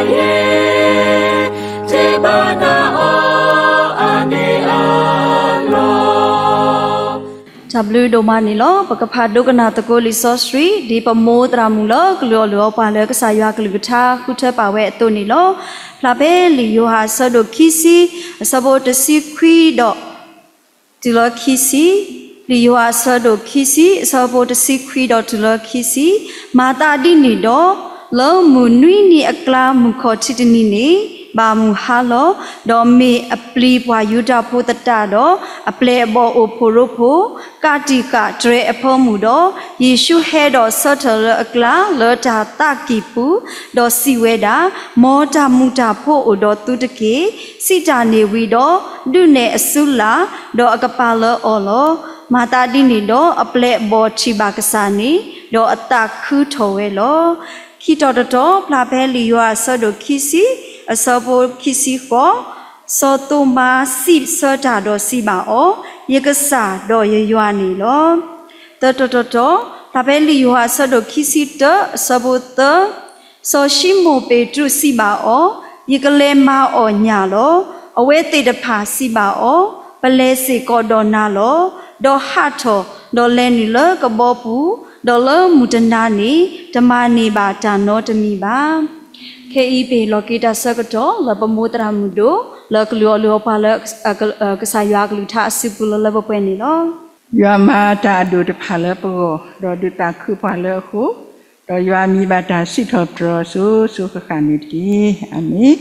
ယဲ တဲဘၣ်နၤအီၤအန့ၣ်အလီၢ်. တၢ်ဘျုးဒိၣ်မးန့ၣ်လီၤ. ပကဖးဒိကနၣ်သကိးလံာ်စီဆှံ ဒ်ပမိၢ်သရၣ်မုၣ်လၢကလုၢ်အီၣ်လုၢ်အီပှၤလၢကစၢ်ယွၤကလုၢ်ကထါဃုထၢပာ်ဝဲအသိးန့ၣ်လီၤ. ဖျါဖဲလံာ်ယိၤဟၣ်အဆၢဒိၣ်ခံဆံ အဆၢဖိတဆံခွံဒီး တုၤလၢခံဆံ, လံာ်ယိၤဟၣ်အဆၢဒိၣ်ခံဆံ အဆၢဖိတဆံခွံဒီးတုၤလၢခံဆံ, မၤသးဒ်န့ၣ်ဒီး, လၢမုၢ်နွံနံၤအကျါမုၢ်ခီၣ်ထံးတနံၤန့ၣ် ဘၣ်မုၢ်ဟါလီၤ. ဒီးမ့ၢ်အပျံၤပှၤယူဒၤဖိသတးဒီး အပျဲၢ်အဘီၣ်အိၣ်ဖှိၣ်ရိဖှိၣ်, ကးတံာ်ဃာ်တြဲၤအဖၢမုၢ်ဒီး, ယ့ၣ်ၡူးဟဲဒီးဆၢထၢၣ်လၢအကျါလၢတၢ်သးကံၢ်ပူၤ, ဒီးစံးဝဲဒၣ်, မ်တၢ်မုာ်တၢ်ဖိအိၣ်ဒီးသုတက့ၢ်. စံးတၢ်န့ၣ်ဝံၤဒီး ဒုးနဲၣ်အစုလၢ်, ဒီးအကပၤလၢအီၤလီၤ. မၤသးဒ်န့ၣ်ဒီး အပျဲၢ်အဘီၣ်ထံၣ်ဘၣ်ကစၢ်န့ၣ်, ဒီးအသးခုထီၣ်ဝဲလီၤ. ခံတီၤတတီၤ ဖျါဖဲလံာ်ယိၤဟၣ်အဆၢဒိၣ်ခံဆံ အဆၢဖိခံဆံဃိး, စီၤသိၤမါစံးဆၢတၢ်ဒီးစံးဘၣ်အီၤ, ယကစၢ်ဒီးယယွၤန့ၣ်လီၤ. သၢတီၤတတီၤ, ဖျါဖဲလံာ်ယိၤဟၣ်အဆၢဒိၣ်ခံဆံတၢ အဆၢဖိသၢ, စီၤၡံမိၣ်ပ့းတရူးစံးဘၣ်အီၤ, ယကလဲၤမၤအီၣ်ညၣ်လီၤ. အဝဲသ့ၣ်တဖၣ်စံးဘၣ်အီၤ, ပလဲၤစ့ၢ်ကီးဒီးနၤလီၤ. ဒီးဟးထီၣ်, ဒီးလဲၤနုာ်လၢကဘီပူၤ, ဒီးလၢမုၢ်တနၤန့ၣ် တမၤန့ၢ်ဘၣ်တၢ်နီတမံၤဘၣ်. ခဲအံၤပဟ့ၣ်လီၤက့ၤတၢ်ဆၢကတီၢ် လၢပမိၢ်သရၣ်မုၣ်ဒိၣ် လၢကလုၢ်အီၣ်လုၢ်အီပှၤလၢ ကစၢ်ယွၤအကလုၢ်ကထါအစုပူၤလၢလၢပှဲၤပှဲၤန့ၣ်လီၤ. ယွၤမၤတၢ်အဒိၣ်တဖၣ်လၢပဂီၢ်, ဒီးဒုးသးခုပှၤလၢအဃိ, ဒီးယွၤမံၤဘၣ်တၢ်စံးထီၣ်ပတြၢၤစိၤစိၤဃၣ်ဃၣ်န့ၣ်တက့ၢ်. အၤမ့ၣ်.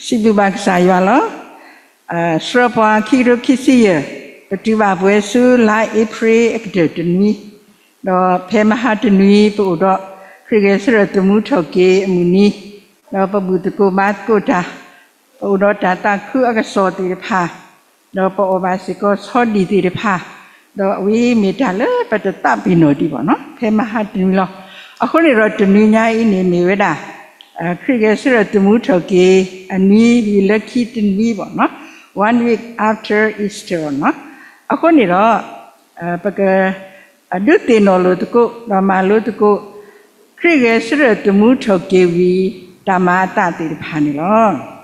စံးဘျုးဘၣ်ကစၢ်ယွၤလီၤ. စှၤပှၤခံကထိခံဆံယဲၢ်, ပတုၤဘၣ်ပဝဲဆူလါအ့ဖြ့ၣ်အကတၢၢ်တနွံ, ဒီးဖဲမဟါတနွံ ပအိၣ်ဒီးခရံာ်ဂဲၤဆၢထၢၣ်သမူထီၣ်က့ၤအမုၢ်နံၤ, ဒီးပဘူၣ်သကိးဘါသကိးတၢ်, ပအိၣ်ဒီးတၢ်သးခုအကစီၣ်သ့ၣ်တဖၣ်, ဒီးပအီၣ်ဘၣ်စ့ၢ်ကီးဆီဒံၣ်သ့ၣ်တဖၣ်, ဒီးအဝဲမ့ၢ်တၢ်လၢပတသးပ့ၤနီၣ်ဒံးဘၣ်နီၤ ဖဲမဟါတနွံလီၤ. အဃိန့ၣ်ဒီးတနွံညါအံၤန့ၣ်မ့ၢ်ဝဲဒၣ် ခရံာ်ဂဲၤဆၢထၢၣ်သမူထီၣ်က့ၤအနွံလၢခံတနွံဘၣ်နီၤ, one week after Easter နီၤ. အဃိန့ၣ်ဒီး ပက ဒုးသ့ၣ်နီၣ်လိာ်သကိး ဒီးမၤလိသကိး ခရံာ်ဂဲၤဆၢထၢၣ်သမူထီၣ်က့ၤဝံၤ တၢ်မၤအသးသ့ၣ်တဖၣ်န့ၣ်လီၤ.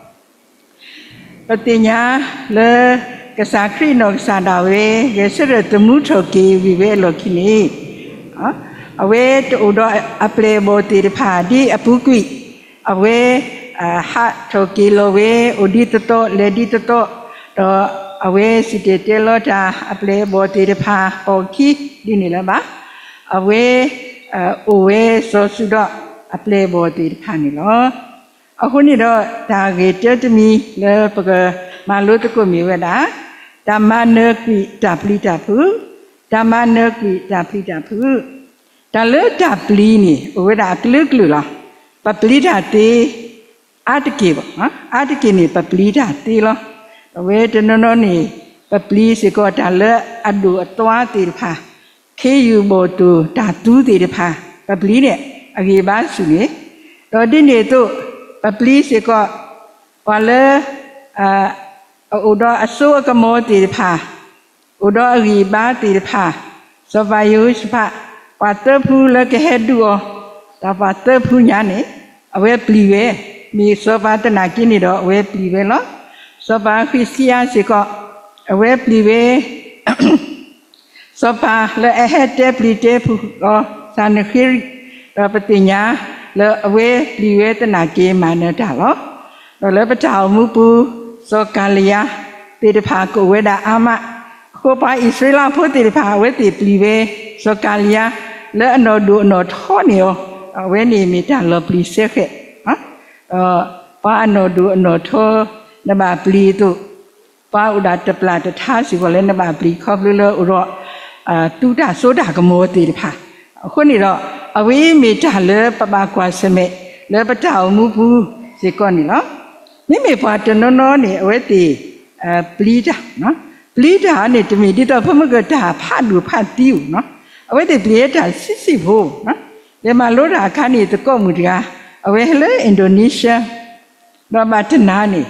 ပသ့ၣ်ညါလၢ ကစၢ်ခရံာ်နီၢ်ကစၢ်ဒၣ်ဝဲ ဂဲၤဆၢထၢၣ်သမူထီၣ်က့ၤဝံၤဝဲအလီၢ်ခံန့ၣ် အဝဲတအိၣ်ဒီးအပျဲၢ်အဘီၣ်သ့ၣ်တဖၣ်ဒ်အပူၤကွံာ်, အဝဲ ဟးထီၣ်က့ၤလီၤဝဲ အိၣ်ဒ်သိးသိး လဲၤဒ်သိးသိး, ဒီးအဝဲစံၣ်တဲၤတဲလီၤတၢ် အပျဲၢ်အဘီၣ်သ့ၣ်တဖၣ် ပိာ်အခံဒ်န့ၣ်လၢၤဘၣ်. အဝဲ အိၣ်ဝဲစီၤစုၤဒီးအပျဲၢ်အဘီၣ်သ့ၣ်တဖၣ်န့ၣ်လီၤ. အဃိန့ၣ်ဒီး တၢ်ဂ့ၢ်တၢတမံၤလၢပကမၤလိသကိးမ့ၢ်ဝဲဒၣ် တၢ်မၤနၢၤကွံာ်တၢ်ပျံၤတၢ်ဖုး, တၢ်မၤနၢၤကွံာ်တၢ်ပျံၤတၢ်ဖုး, တၢ်လၢတၢ်ပျံၤန့ၣ် အိၣ်ဝဲဒၣ်အကလုာ်ကလုာ်လီၤ. ပပျံၤတၢ်သ့ အါတက့ၢ်ဘၣ်, အါတက့ၢ်န့ၣ် ပပျံၤတၢ်သ့လီၤ. အဝဲတနီၤနီၤန့ၣ် ပပျံၤစ့ၢ်ကီးတၢ်လၢအဒိၣ်အသွါသ့ၣ်တဖၣ်, ခ့ယုၢ်ဘီၣ်သိၣ်တၢ်သူသ့ၣ်တဖၣ် ပပျံၤန့ၣ် အဂံၢ်ဘါဆူၣ်န့ၣ်, ဒီးဒ်န့ၣ်အသိး ပပျံၤစ့ၢ်ကီး ပှၤလၢ အအိၣ်ဒီးအစိအကမီၤသ့ၣ်တဖၣ်, အိၣ်ဒီးအဂံၢ်အဘါသ့ၣ်တဖၣ်, စီၤပၤယဟိၤၡဖး, ပှၤသၢဖုလၢကဟဲဒုးအီၤ, ဒီးပှၤသၢဖုညါန့ၣ် အဝဲပျံၤဝဲ, မ့ၢ်စီၤပၤသနာ်က့န့ၣ်ဒီး အဝဲပျံၤဝဲလီၤ. စီၤပၤဃံးစကံယၤစ့ၢ်ကီး အဝဲပျံၤဝဲ စီၤပၤလၢအဟဲတဲပျံၤတဲဖုးအီၤ စၤနဃ့ရံး, ဒီးပသ့ၣ်ညါလၢအဝဲပျံၤဝဲသနာ်က့မၤနၢၤတၢ်လီၤ. ဒီးလၢပတၢ်အိၣ်မူပူၤ စီၤကၤလံယါသ့ၣ်တဖၣ်ကအိၣ်ဝဲဒၣ်အါမး, အဃိပှၤအံၣ်စရ့လးဖိသ့ၣ်တဖၣ် အဝဲသ့ၣ်ပျံၤဝဲ စီၤကၤလံယါ လၢအနီၢ်ဒိၣ်အနီၢ်ထီန့ၢ်အီၤ, အဝဲန့ၣ်မ့ၢ်တၢ်လီၤပျံၤစဲဃဲး ဒီးပှၤအနီၢ်ဒိၣ်အနီၢ်ထီ နဘၣ်ပျံၤအသိး ပှၤအိၣ်ဒၣ်တပျၢ်တထါစ့ၢ်ကီးလၢနဘၣ်ပျံၤခီဖျိလၢအိၣ်ဒီး သူတၢ်စိတၢ်ကမီၤသ့ၣ်တဖၣ်, အဃိန့ၣ်ဒီး အဝဲမ့ၢ်တၢ်လၢပဘၣ်ကွၢ်ဆၢၣ်မဲာ် လၢပတၢ်အိၣ်မူပူၤစ့ၢ်ကီးန့ၣ်လီၤ. မ့မ့ၢ်ပှၤတနီၤနီၤန့ၣ် အဝဲသ့ၣ် ပျံၤတၢ်, ပျံၤတၢ်န့ၣ် တမ့ၢ်ဒ်သိးဖိမုၢ်ကတၢၢ်ဖးဒိၣ်ဖးသံဧိၤနီၤ, အဝဲသ့ၣ်ပျံၤဝဲတၢ်ဆံးဆံးဖိ, လဲၤမၤလိတၢ်အခါန့ၣ် သကိးမုၣ်တဂၤ အဝဲဟဲလၢ Indonesia ဒီးဘၣ်တနၤန့ၣ်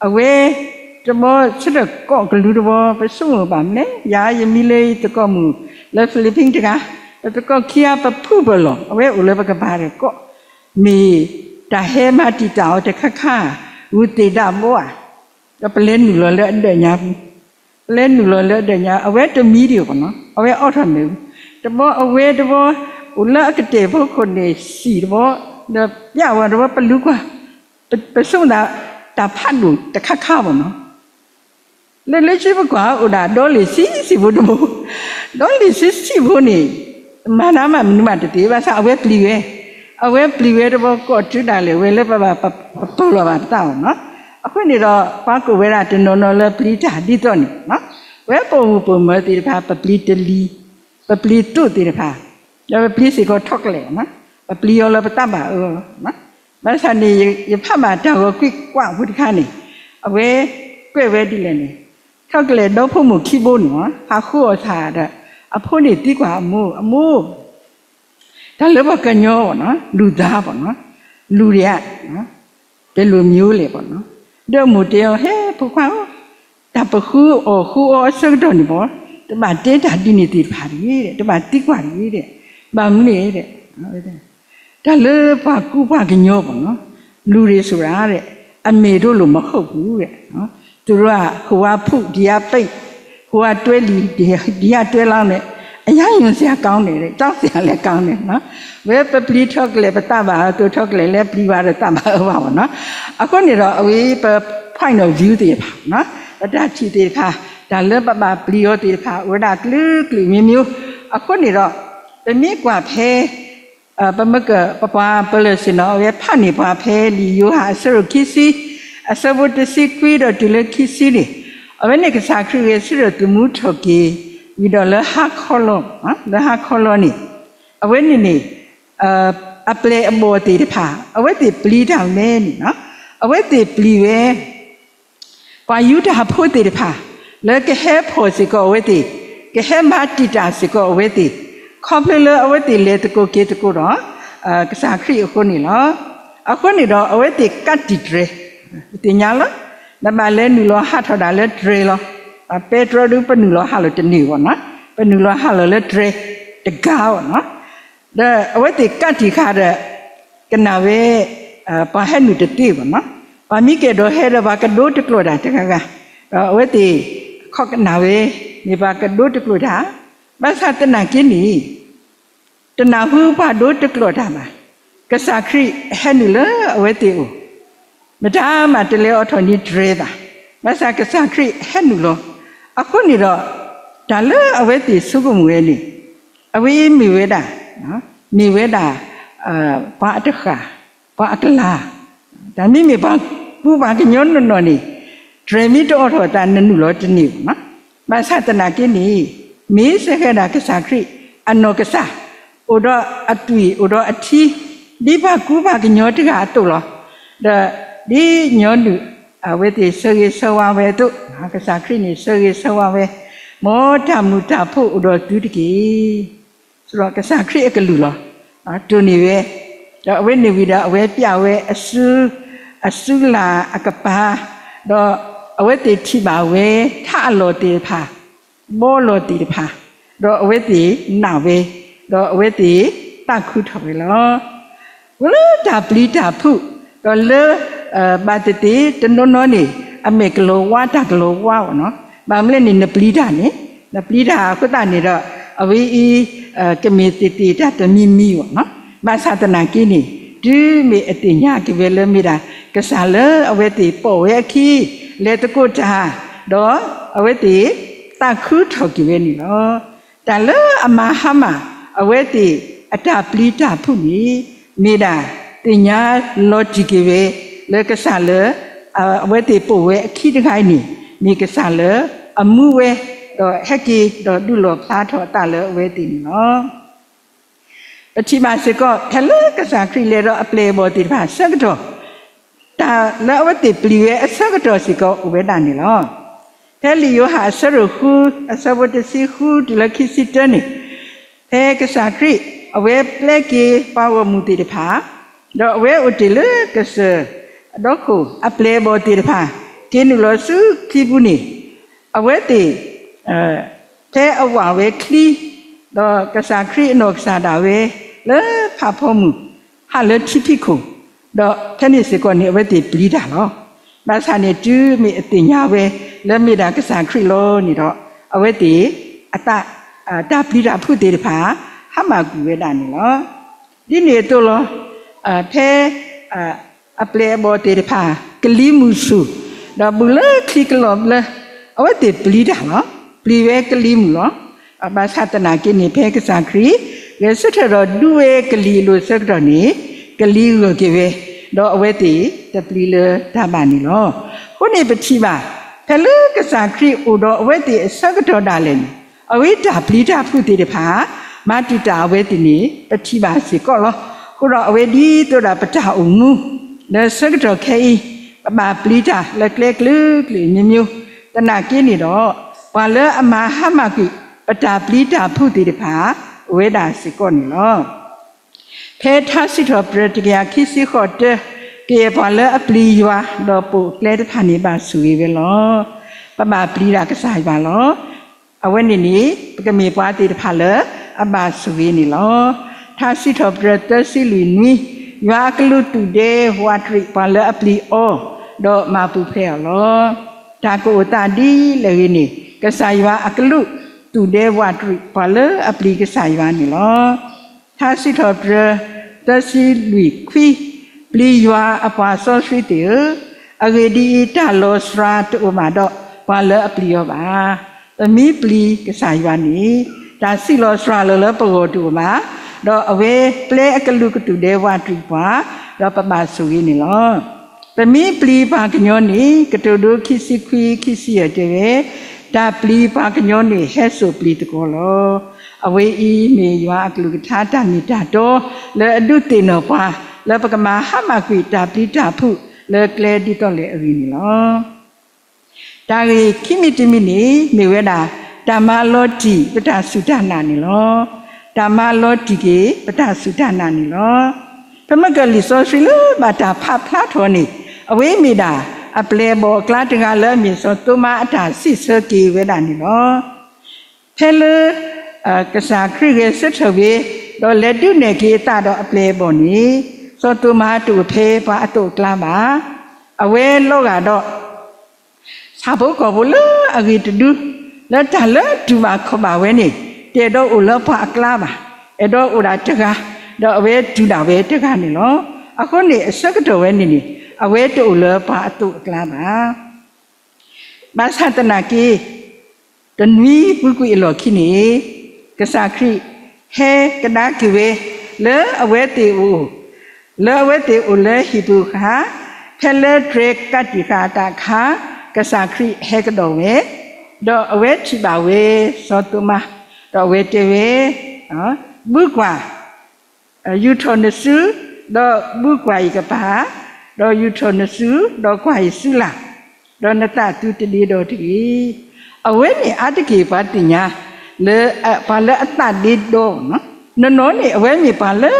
အဝဲ တဘျီဆၢထၢၣ်ကိးကလူးတဘျီ ပဆိကမိၣ်ဘၣ်မနုၤလဲၣ် ယၤယမံလၢယသကိးမုၣ်လၢ Philippines တဂၤ, ပသကိးခံဂၤပဖုပလီၢ် အဝဲအိၣ်လၢပကပၤဒီးကိး မ့ၢ် တၢ်ဟဲမၤတံာ်တာ်အီၤတခါခါ, ဂုၢ်သ့ၣ်ဒၣ်ဘီဧါ, ဒီးပလဲၤနုာ်လီၤလၢအဒၢးညါပူၤ, ပလဲၤနုာ်လီၤလၢအဒၢးညါ အဝဲတမံဒံးဘၣ်နီၤ, အဝဲအိးထီၣ်မ့ၢ်ဝံၤ, တဘီအဝဲတဘီ, အိၣ်လၢအကတဲာ်ဖိခိၣ်န့ၣ် စံၣ်တဘီ, ဒီးပျၢ်ဝဲတဘီ ပလူကွၢ်, ပဆိကမိၣ်သး တၢ်ဖးဒိၣ်တခါခါဘၣ်နီၤ လၢလၢဆံပကွၢ်အိၣ်ဒၣ်ဒီလ့ၣ်ဆံဆံဖိတဘိ, ဒီလ့ၣ်ဆံဆံဖိန့ၣ်, မၤတၢ်မးမနုၤမးတသ့ဘၣ်ဆၣ် အဝဲပျံၤဝဲ, အဝဲပျံၤဝဲတဘီကိးတုၤဒၣ်လဲာ်ဝဲလၢပဘၣ်ပပၢၤလီၤဘၣ်ပသးအီၤနီၤ, အဃိန့ၣ်ဒီး ပှၤကိးဝဲဒၣ်တနီၤနီၤလၢပျံၤတၢ်ဒ်သိးန့ၣ်, ဝဲပိာ်မုၣ်ပိာ်မၢၤသ့ၣ်တဖၣ် ပပျံၤတလံၤ, ပပျံၤသိးသ့ၣ်တဖၣ်, ဒီးပပျံၤစ့ၢ်ကီးထိးကလဲာ်, ပပျံၤအီၤလၢပသးဘၣ်အၢ, ဘၣ်ဆၣ်န့ၣ် ယဖးဘၣ်တၢ်ဂီၤကွံာ်ကွၢ်ဖိတခါန့ၣ်, အဝဲကွဲးဝဲဒ်လဲၣ်န့ၣ်, ထိးကလဲာ်ဒီဖိမိၢ်ခံဘိန့ၣ် ဟးဃုအီၣ်ဆၣ်ဒီး အဖိန့ၣ်သံကွၢ်အမိၢ်, အမိၢ်, တၢ်လၢပှၤကညီနီၤ လူၤသးဘၣ်နီၤ, လူၤဒံးဧါ, ပလိာ်မံၤအိၣ်လဲၣ်ဘၣ်နီၤ, ဒီးအမိၢ်တဲအီၤ ဟဲဖိခွါဧၢ, တၢ်ပဃုအီၣ်ဃုအီအဆၢကတီၢ်န့ၣ်ဘၣ်, တဘၣ်တဲတၢ်ဒ်န့ၣ်သ့ၣ်တဖၣ်တဂ့ၤ, တဘၣ်သံကွၢ်တဂ့ၤ, ဘၣ်မနုၤလဲၣ်, တၢ်လၢပှၤကူပှၤကညီဘၣ်နီၤ, လူၤဒံးစိၤဒၣ်, အမေတို့လိုမဟုတ်ဘူး, သူတို့က ဟိုကဖုတ် ဒီကပိတ်, ဟိုကတွဲလီၤ ဒီကတွဲလီၤန့ၣ်, အရမ်းရုံစရာကောင်းတယ်, ကြောက်စရာလည်းကောင်းတယ်, ဝဲပပျံၤထိးကလဲာ်ပသးဘၣ်အၢ သိးထိးကလဲာ်လၢပျံၤဘၣ်ဒီးသးဘၣ်အၢဘၣ်နီၤ, အဃိန့ၣ်ဒီး အဝဲပ point of view သ့ၣ်တဖၣ်, ပတၢ်ထံၣ်သ့ၣ်တဖၣ်, တၢ်လၢပဘၣ်ပျံၤအီၤသ့ၣ်တဖၣ် အိၣ်ဝဲဒၣ်ကလုာ်ကလုာ်မံၤမံၤ, အဃိန့ၣ်ဒီး ပမ့ၢ်ကွၢ်ဖဲ ပမ့ၢ်ကပပှၤပလၢၢ်ဆ့ၣ်နီၤ အဝဲဖးန့ၢ်ပှၤဖဲလံာ်ယိၤဟၣ်အဆၢဒိၣ်ခံဆံ, အဆၢဖိတဆံခွံဒီးတုၤလၢခံဆံန့ၣ်, အဝဲန့ၣ်ကစၢ်ခရံာ်ဂဲၤဆၢထၢၣ်သမူထီၣ်က့ၤ, ဝံၤဒီးလၢဟါခီလီၤ, လၢဟါခီလီၤန့ၣ်, အဝဲန့ၣ်န့ၣ်, အပျဲၢ်အဘီၣ်သ့ၣ်တဖၣ် အဝဲသ့ၣ်ပျံၤတၢ်ဝဲန့ၣ်, အဝဲသ့ၣ်ပျံၤဝဲ ပှၤယူဒၤဖိသ့ၣ်တဖၣ် လၢကဟဲဖီၣ်စ့ၢ်ကီးအဝဲသ့ၣ်, ကဟဲမၤတံာ်တာ်စ့ၢ်ကီးအဝဲသ့ၣ်, ခီဖျိလၢအဝဲသ့ၣ်လဲၤသကိးက့ၤသကိးဒီး ကစၢ်ခရံာ်အဃိန့ၣ်လီၤ. အဃိန့ၣ်ဒီးအဝဲသ့ၣ်ကးတံာ်တြဲၤ, ပသ့ၣ်ညါလီၤ, နဘၣ်လဲၤနုာ်လီၤဟးထီၣ်ဒၣ်လၢတြဲၤလီၤ. ပဲတြီဒုးပနုာ်လီၤဟးလီၤတန့ၢ်ဘၣ်နီၤ, ပနုာ်လီၤဟးလီၤလၢတြဲၤတဂၤဘၣ်နီၤ. ဒီးအဝဲသ့ၣ်ကးတံာ်ဃာ်ဒီး ကနၣ်ဝဲ ပှၤဟဲနုာ်တသ့ဘၣ်နီၤ, ပှၤမ့ၢ်ကဲၣ်ဒိးဟဲဒီးပှၤကဒိတကျိာ်တၢ်တဂၤဂၤ, ဒီးအဝဲသ့ၣ် ခီကနၣ်ဝဲ မ့ၢ်ပှၤကဒိတကျိာ်တၢ်, ဘၣ်ဆၣ်သနာ်က့န့ၣ် တနၢ်ဟူပှၤဒိတကျိာ်တၢ်ဘၣ်, ကစၢ်ခရံာ်ဟဲနုာ်လၢအဝဲသ့ၣ်အအိၣ်, မတၤမးတလဲၤအိးထီၣ်န့ၢ်တြဲၤဘၣ်, ဘၣ်ဆၣ်ကစၢ်ခရံာ်ဟဲနုာ်လီၤ. အဃိန့ၣ်ဒီး တၢ်လၢအဝဲသ့ၣ်ဆိကမိၣ်ဝဲန့ၣ်, အဝဲအံၤမ့ၢ်ဝဲဒၣ်, မ့ၢ်ဝဲဒၣ် ပှၤအတဃၣ်, ပှၤအကလၤ, တၢ်မ့မ့ၢ်ပှၤကူပှၤကညီနီၢ်နီၢ်န့ၣ်, တြဲၤမ့ၢ်တအိးထီၣ်အသး နနုာ်လီၤတန့ၢ်ဘၣ်နီၤ. ဘၣ်ဆၣ်သနာ်က့န့ၣ်, မ့ၢ်စ့ၢ်ကီးဒၣ်ကစၢ်ခရံာ် အနီၢ်ကစၢ်, အိၣ်ဒီးအသွံၣ် အိၣ်ဒီးအထံ, ဒ်ပှၤကူပှၤကညီတဂၤအသိးလီၤ. ဒီးဒ်ညီနုၢ်အဝဲသ့ၣ် ဆၢဂ့ၤဆၢဝါဝဲအသိး, ကစၢ်ခရံာ်န့ၣ် ဆၢဂ့ၤဆၢဝါဝဲ, မ်တၢ်မုာ်တၢ်ဖှိၣ်အိၣ်ဒီးသုတက့ၢ်. ဆိုတော့ ကစၢ်ခရံာ်အကလုၢ်လီၤ. တိၢ်န့ၢ်ဝဲ, ဒီးအဝဲန့ၣ်ဝံၤဒီး အဝဲပျၢ်ဝဲအစု, အစုလၢ်အကပၤ, ဒီးအဝဲသ့ၣ်ထံၣ်ဘၣ်ဝဲ ထးအလီၢ်သ့ၣ်တဖၣ်, ဘီလီၢ်သ့ၣ်တဖၣ်, ဒီးအဝဲသ့ၣ်နာ်ဝဲ, ဒီးအဝဲသ့ၣ်သးခုထီၣ်ဝဲလီၤ. ဝဲလၢတၢ်ပျံၤတၢ်ဖုး, ဒီးလၢ ဘၣ်သ့ၣ်သ့ၣ်တနီၤနီၤန့ၣ် အမဲာ်ကလီၤဝါတၢ်ကလီၤဝါဘၣ်နီၤ. ဘၣ်မနုၤလဲၣ်န့ၣ် နပျံၤတၢ်န့ၣ်, နပျံၤတၢ်အဃိသတးန့ၣ်ဒီး အဝဲအံၤ ကမ့ၢ်သ့ၣ်သ့ၣ်တၢ်တမံၤမံၤဘၣ်နီၤ. ဘၣ်ဆၣ်သနာ်က့န့ၣ် တုၤမ့ၢ်အသ့ၣ်ညါက့ၤဝဲလၢမ့ၢ်ဒၣ် ကစၢ်လၢအဝဲသ့ၣ်ပိာ်ဝဲအခံ လဲၤသကိးတၢ်, ဒီးအဝဲသ့ၣ်သးခုထီၣ်က့ၤဝဲန့ၣ်လီၤ. တၢ်လၢအမၤဟါမၢ် အဝဲသ့ၣ်အတၢ်ပျံၤတၢ်ဖုးန့ၣ် မ့ၢ်ဒၣ်သ့ၣ်ညါလီၤတံၢ်က့ၤဝဲ လၢကစၢ်လၢ အဝဲသ့ၣ်ပိာ်ဝဲအခံတဂၤအံၤန့ၣ် မ့ၢ်ကစၢ်လၢအမူဝဲ ဒီးဟဲက့ၤဒီးဒုးလီၣ်ဖျါထီၣ်အသးလၢအဝဲသ့ၣ်န့ၣ်လီၤ. ပထံၣ်ဘၣ်စ့ၢ်ကီး ဖဲလၢကစၢ်ခရံာ်လဲၤဒီးအပျဲၢ်အဘီၣ်သ့ၣ်တဖၣ်အဆၢကတီၢ် တၢ်လၢအဝဲသ့ၣ်ပျံၤဝဲအဆၢကတီၢ်စ့ၢ်ကီးအိၣ်ဝဲဒၣ်န့ၣ်လီၤ. ဖဲလံာ်ယိၤဟၣ်အဆၢဒိၣ်ဃု အဆၢဖိတဆံဃုတုၤလၢခံဆံတၢန့ၣ်, ဖဲကစၢ်ခရံာ် အဝဲပျဲက့ၤပှၤဂီၢ်မုၢ်သ့ၣ်တဖၣ်, ဒီးအဝဲအိၣ်တ့ၢ်လၢကစၢၢ်အဒီခိၣ် အပျဲၢ်အဘီၣ်သ့ၣ်တဖၣ် က့ၤနုာ်လီၤဆူခံပူၤန့ၣ်, အဝဲသ့ၣ် ဖဲအဝၢ်ဝဲချံ, ဒီးကစၢ်ခရံာ်အနီၢ်ကစၢ်ဒၣ်ဝဲ လၢဖးဖီမုၢ် ဟးလၢထံဖံးခိၣ် ဒီးဖဲန့ၣ်စ့ၢ်ကီးန့ၣ် အဝဲသ့ၣ်ပျံၤတၢ်လီၤ. ဘၣ်ဆၣ်န့ၣ် တုၤမ့ၢ်အသ့ၣ်ညါဝဲ လၢမ့ၢ်ဒၣ်ကစၢ်ခရံာ်လီၤန့ၣ်ဒီး အဝဲသ့ၣ် အသး တၢ်ပျံၤတၢ်ဖုးသ့ၣ်တဖၣ် ဟါမၢ်ကွံာ်ဝဲဒၣ်န့ၣ်လီၤ. ဒ်န့ၣ်အသိးလီၤ. ဖဲ အပျဲၢ်အဘီၣ်သ့ၣ်တဖၣ် ကလံၤမုၢ်ဆူၣ်, ဒီးဘူးလၢချံကလီၢ်ဘျၢ, အဝဲသ့ၣ်ပျံၤတၢ်လီၤ. ပျံၤဝဲကလံၤမုၢ်လီၤ. ဘၣ်ဆၣ်သနာ်က့န့ၣ် ဖဲကစၢ်ခရံာ် ဂဲၤဆၢထၢၣ်ဒီးဒူဝဲကလံၤအလိၤဆၢကတီၢ်န့ၣ် ကလံၤဂၢၢ်က့ၤဝဲ, ဒီးအဝဲသ့ၣ်တပျံၤလၢတၢ်ဘၣ်န့ၣ်လီၤ. အဃိန့ၣ်ပထံၣ်ဘၣ် ဖဲလၢကစၢ်ခရံာ်အိၣ်ဒီးအဝဲသ့ၣ်အဆၢကတီၢ်ဒၣ်လဲာ်န့ၣ် အဝဲတၢ်ပျံၤတၢ်ဖုးသ့ၣ်တဖၣ် မၤတံာ်တာ်အဝဲသ့ၣ်န့ၣ် ပထံၣ်ဘၣ်စ့ၢ်ကီးလီၤ. အဃိဒီးအဝဲဒ်သိးဒီးပတၢ်အိၣ်မူ လၢဆၢကတီၢ်ခဲအံၤ ပဘၣ်ပျံၤတၢ်လၢကျဲကျိၤကျိၤ မျိုးမျိုး သနာ်က့န့ၣ်ဒီး ပှၤလၢအမၤဟါမၢ်ကွံာ် ပတၢ်ပျံၤတၢ်ဖုးသ့ၣ်တဖၣ် အိၣ်ဝဲဒၣ်စ့ၢ်ကီးန့ၣ်လီၤ. ဖဲထါစံးထီၣ်ပတြၢၤတကယၤခံဆံဃိးတၢ, ကယဲၢ်ပှၤလၢအပျံၤယွၤ ဒီးပိာ်အကျဲတဖၣ်န့ၣ် ဘၣ်ဆိၣ်ဂ့ၤဝဲလီၤ. ပဘၣ်ပျံၤတၢ်ကစၢ်ယွၤလီၤ. အဝဲန့ၣ်န့ၣ် ပကမ့ၢ်ပှၤသ့ၣ်တဖၣ်လၢ အဘၣ်ဆိၣ်ဂ့ၤန့ၣ်လီၤ. ထါစံးထီၣ်ပတြၢၤသၢဆံလွံၢ်နွံ, ယွၤအကလူးသူၣ်ဒဲဝးတရံးပှၤလၢအပျံၤအီၤ, ဒီးမၤပူၤဖျဲးအီၤလီၤ. တၢ်ကအိၣ်သးဒ်လဲၣ်ဂ့ၤန့ၣ် ကစၢ်ယွၤအကလူး သူၣ်ဒဲဝးတရံးပှၤလၢအပျံၤကစၢ်ယွၤန့ၣ်လီၤ. ထါစံးထီၣ်ပတြၢၤ သၢဆံလွံၢ်ခွံ, ပျံၤယွၤအပှၤစီဆှံသ့ၣ်ဧၢ, အဂ့ၢ်ဒ်အံၤ, တၢ်လီၤစှၤတအိၣ်ဘၣ်ဒီးပှၤလၢအပျံၤအီၤဘၣ်. ပမ့ၢ်ပျံၤကစၢ်ယွၤန့ၣ် တၢ်စံးလီၤစှၤလီၤလၢပဂီၢ်တအိၣ်ဘၣ်, ဒီးအဝဲပျဲအကလူးကသူၣ်ဒဲဝးတရံးပှၤ, ဒီးပဘၣ်ဆိၣ်ဂ့ၤန့ၣ်လီၤ. ပမ့ၢ်ပျံၤပှၤကညီန့ၣ် ကတိၤဒိ ခံဆံခွံ ခံဆံယဲၢ်တဲဝဲ, တၢ်ပျံၤပှၤကညီန့ၣ် ဟဲစိာ်ပျံၤသကိးလီၤ. အဝဲအံၤမ့ၢ်ယွၤအကလုၢ်ကထါတၢ်မ့ၢ်တၢ်တီ လၢအဒုးသ့ၣ်နီၣ်ပှၤ လၢပကမၤဟါမၢ်ကွံာ်တၢ်ပျံၤတၢ်ဖုးလၢကျဲဒ်သိးလဲၣ်အဂ့ၢ်န့ၣ်လီၤ. တၢ်ဂ့ၢ်ခံမံၤတမံၤန့ၣ် မ့ၢ်ဝဲဒၣ် တၢ်မၤလီၤတံၢ်ပတၢ်စူၢ်တၢ်နာ်န့ၣ်လီၤ. တၢ်မၤလီၤတံၢ်က့ၤပတၢ်စူၢ်တၢ်နာ်န့ၣ်လီၤ. ပမ့ၢ်ကၢၢ်လံာ်စီဆှံလၢဘၣ်တၢ်ဖးဖျါထီၣ်န့ၣ် အဝဲမ့ၢ်ဒၣ် အပျဲၢ်အဘီၣ်အကျါတဂၤလၢအမ့ၢ်စီၤသိမါအတၢ်စံးဆၢက့ၤဝဲဒၣ်န့ၣ်လီၤ. ဖဲလၢ ကစၢ်ခရံာ်ဂဲၤဆၢထၢၣ်ဝဲ ဒီးလဲၤဒုးနဲၣ်က့ၤအသးဒီးအပျဲၢ်အဘီၣ်န့ၣ် စီၤသိမါတအိၣ်ဖဲပှၤအသိးအကျါဘၣ်. အဝဲလီၤဂာ်ဒီး ဆၣ်ဖိကီၢ်ဖိလၢအဂ့ၤတဒု လၢတၢ်လၢတူၢ်ဘၣ်ခီၣ်ဘၣ်ဝဲန့ၣ် တအဲၣ်ဒိးအိၣ်လၢပှၤအကျါဘၣ်. အဲၣ်ဒိးအိၣ်ဒၣ်တဂၤ, ဒီးအဝဲတူၢ်ဒၣ်ဝဲတဂၤန့ၣ်လီၤ. အဃိန့ၣ် အဆၢကတီၢ်ဝဲန့ၣ်န့ၣ် အဝဲတအိၣ်လၢပှၤအသိးအကျါဘၣ်. ဘၣ်ဆၣ်သနာ်က့ တနွံပူၤကွံာ်အလီၢ်ခံန့ၣ် ကစၢ်ခရံာ်ဟဲကဒါက့ၤဝဲ လၢအဝဲသ့ၣ်အိၣ် လၢအဝဲသ့ၣ်အိၣ်လၢဟံၣ်ပူၤအခါ, ဖဲလၢတြဲၤကးတံာ်ဃာ်အသးအခါ, ကစၢ်ခရံာ်ဟဲကဒီးဝဲ, ဒီးအဝဲထံၣ်ဘၣ်ဝဲစီၤသိမါ, ဒီးအဝဲတဲဝဲ, ဘုကွၢ် ယူာ်ထီၣ်နစု, ဒီးဘုကွၢ်ယကပၤ, ဒီးယူာ်ထီၣ်နစု, ဒီးကွၢ်ယစုလၢ်, ဒီးနသးသုတဒ့ဒီတဂ့ၤ. အဝဲန့ၣ်အါတက့ၢ်ပှၤသ့ၣ်ညါ လၢ ပှၤလၢအသးဒ့ဒီ, နီၢ်နီၢ်န့ၣ် အဝဲမ့ၢ်ပှၤလၢ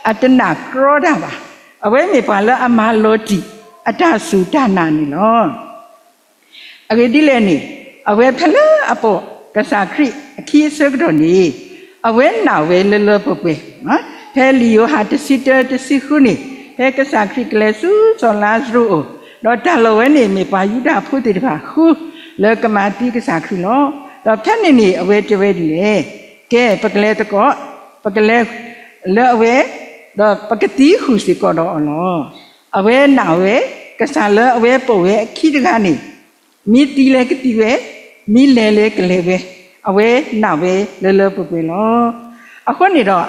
အတနာ်ကြီတၢ်ဘၣ်. အဝဲမ့ၢ်ပှၤလၢအမၤလီၤတံၢ်အတၢ်စူၢ်တၢ်နာ်န့ၣ်လီၤ. အဂ့ၢ်ဒ်လဲၣ်န့ၣ်, အဝဲဖဲလၢအပိာ်ကစၢ်ခရံာ်အခံအဆၢကတီၢ်န့ၣ်, အဝဲနာ်ဝဲလၢလၢပှဲၤပှဲၤ, ဖဲလံာ်ယိၤဟၣ်တဆံတၢတဆံဃုန့ၣ်, ဖဲကစၢ်ခရံာ်ကလဲၤဆူစီၤလါစရူးအအိၣ်, ဒီးတၢ်လီၢ်ဝဲန့ၣ်မ့ၢ်ပှၤယူဒၤဖိသ့ၣ်တဖၣ်ဃု လၢကမၤသံကစၢ်ခရံာ်လီၤ. ဒီးဖဲန့ၣ်န့ၣ် အဝဲတဲဝဲဒ်လဲၣ်, ကဲ ပကလဲၤသကိး, ပကလဲၤလၢအဝဲ, ဒီးပကသံဃုာ်စ့ၢ်ကီးဒီးအီၤလီၤ. အဝဲနာ်ဝဲ ကစၢ်လၢအဝဲပိာ်ဝဲအခံတဂၤန့ၣ်, မ့ၢ်သံလဲၣ်ကသံဝဲ, မ့ၢ်လဲၤလဲၣ်ကလဲၤဝဲ, အဝဲနာ်ဝဲလၢလၢပှဲၤပှဲၤလီၤ. အဃိန့ၣ်ဒီး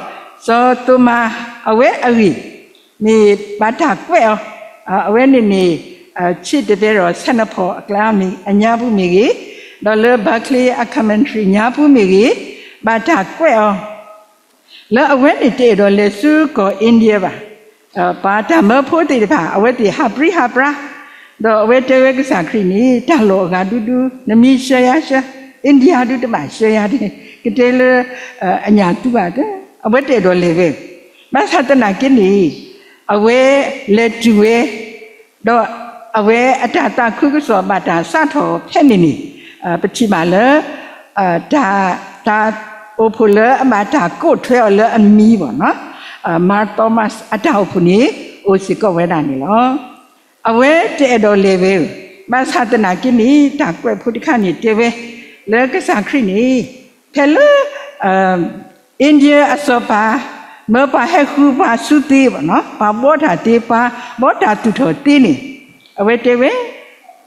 စီၤသိမါ အဝဲအဂ့ၢ် မ့ၢ်ဘၣ်တၢ်ကွဲးအီၤ, အဝဲန့ၣ်န့ၣ် ဆံးတပဲဒီး ဆဲနဖီၣ်အကျါ အညါပူၤမ့ၢ်ဂ့ၤ, ဒီးလၢ Barclay အ commentary ညါပူၤမ့ၢ်ဂ့ၤ, ဘၣ်တၢ်ကွဲးအီၤ လၢအဝဲန့ၣ်တအဲၣ်ဒိးလဲၤဆူကီၢ် India ဘၣ်. ပှၤတၢ်မၢဖိသ့ၣ်တဖၣ် အဝဲသ့ၣ်ဟးပြံဟးပြါ, ဒီးအဝဲတဲဝဲကစၢ်ခရံာ်န့ၣ် တၢ်လီၢ်အဂၤဒူဒူ နမ့ၢ်ဆှၢယၤဆှၢ, India ဒုတဘၣ်ဆှၢယၤ, ကတဲလၢ အညၣ်တူဘၣ်, အဝဲတအဲၣ်ဒိးလဲၤဝဲ, ဘၣ်ဆၣ်သနာ်က့န့ၣ် အဝဲလဲၤတုၤဝဲ ဒီးအဝဲအတၢ်သးခုကစီၣ်ဘၣ်တၢ်စးထီၣ်ဖဲန့ၣ်န့ၣ်, ပထံၣ်ဘၣ်လၢ တၢ်အိၣ်ဖှိၣ်လၢအဘၣ်တၢ်ကိးထွဲအီၤလၢအမံၤဘၣ်, Mar Thomas အတၢ်အိၣ်ဖှိၣ်န့ၣ် အိၣ်စ့ၢ်ကီးဝဲဒၣ်န့ၣ်လီၤ. အဝဲတအဲၣ်ဒိးလဲၤဝဲဧၢ, ဘၣ်ဆၣ်သနာ်က့န့ၣ် တၢ်ကွဲးဖိတခါန့ၣ်တဲဝဲ လၢကစၢ်ခရံာ်န့ၣ် ဖဲလၢ India အစီၤပၤ မၢပှၤဟဲဃုပှၤဆူသ့ဘၣ်နီၤ, ပှၤဘှီတၢ်သ့ ပှၤဘှီတၢ်သူၣ်ထီၣ်သ့န့ၣ် အဝဲတဲဝဲ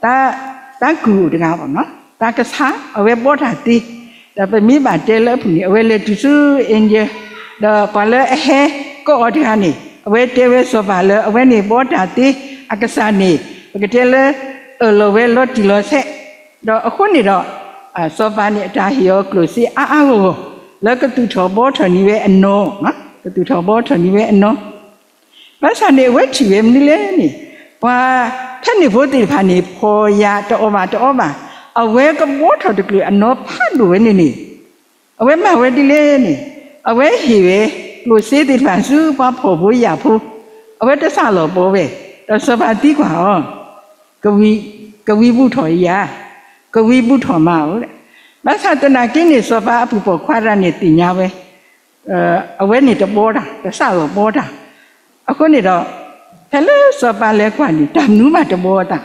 တၢ်ကုၢ်အိၣ်တဂၤဘၣ်နီၤ, တၢ်ကဆါ အဝဲဘှီတၢ်သ့, ဒီးပမ့ၢ်ဘၣ်တဲလၢအပူၤန့ၣ် အဝဲလဲၤတုၤဆူ India ဒီးပှၤလၢအဟဲကိးအီၤတဂၤန့ၣ် အဝဲတဲဝဲစီၤပၤလၢအဝဲန့ၣ်ဘှီတၢ်သ့ အကစၢ်န့ၣ် ပကတဲလၢ အၢၣ်လီၤဝဲလီၤတံၢ်လီၤဆဲး, ဒီးအဃိန့ၣ်ဒီး စီၤပၤန့ၣ်အတၢ်ဟ့ၣ်အီၤကျိၣ်စ့အါအါဂီၢ်ဂီၢ် လၢကသူၣ်ထီၣ်ဘှီထီၣ်န့ၢ်ဝဲအနီၤ, ကသူၣ်ထီၣ်ဘှီထီၣ်န့ၢ်ဝဲအနီၤ ဘၣ်ဆၣ်န့ၣ် အဝဲထံၣ်ဝဲမနုၤလဲၣ်န့ၣ်, ပှၤဖဲန့ၣ်ဖိသ့ၣ်တဖၣ်န့ၣ် ဖှီၣ်ယာ်တအီၣ်ဘၣ်တအီဘၣ်, အဝဲကဘှီထီၣ်တကျၢၤအနီၤဖးဒိၣ်ဝဲန့ၣ်န့ၣ်, အဝဲမၤဝဲဒ်လဲၣ်န့ၣ်, အဝဲဟ့ၣ်ဝဲကျိၣ်စ့သ့ၣ်တဖၣ်ဆူပှၤဖှီၣ်ဖိယာ်ဖိ, အဝဲတစးလီၤဘှီဝဲ, ဒီးစီၤပၤသံကွၢ်အီၤ, ကဝံၤဘူးထီၣ်ဧါ, ကဝံၤဘူးထီၣ်မးဧါ, ဘၣ်ဆၣ်သနာ်က့န့ၣ် စီၤပၤအပုၢ်ပိာ်ခွါတဂၤန့ၣ်သ့ၣ်ညါဝဲ အဝဲန့ၣ်တဘှီတၢ် တစးလီၤဘှီတၢ်, အဃိန့ၣ်ဒီး ဖဲလၢစီၤပၤလဲၤကွၢ်န့ၣ် တၢ်မနုၤမးတဘှီအသး,